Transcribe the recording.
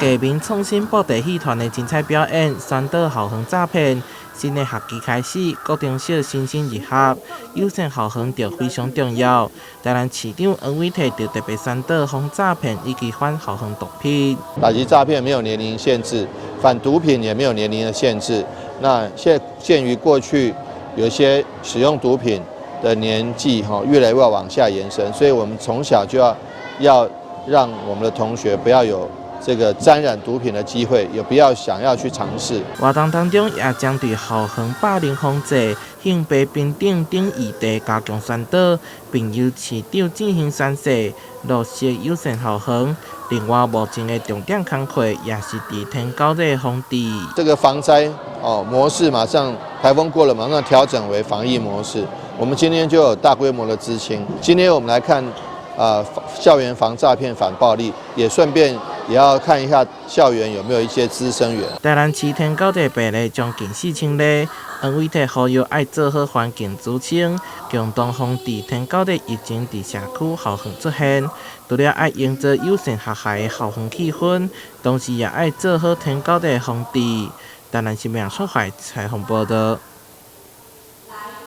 藝民創新布袋戲團的精彩表演，宣導校園詐騙。新的學期開始，國中小新生入學，友善校園就非常重要。台南市長黃偉哲就特別宣導防詐騙以及反校園毒品。打擊詐騙沒有年齡限制，反毒品也沒有年齡的限制。那現鑑於過去有些使用毒品的年紀哈越來越往下延伸，所以我們從小就要讓我們的同學不要有這個沾染毒品的機會，也不要想要去嘗試。活動當中也針對校園霸凌防治、性別平等等議題加強宣導，並由市長進行宣誓，落實友善校園。另外，目前的重點工課也是佇天狗熱防治。這個防災哦模式，馬上颱風過了，馬上調整為防疫模式。我們今天就有大規模的孳清。今天我們來看啊，校園防詐騙、反暴力，也順便也要看一下校園有沒有一些孳生源。台南市天狗熱病例將近4000例，黃偉哲呼籲愛做好環境孳清，共同防治天狗熱疫情佇社區校園出現。除了愛營造友善學校的校園氣氛，同時也愛做好天狗熱防治。台南新聞出海採訪報道。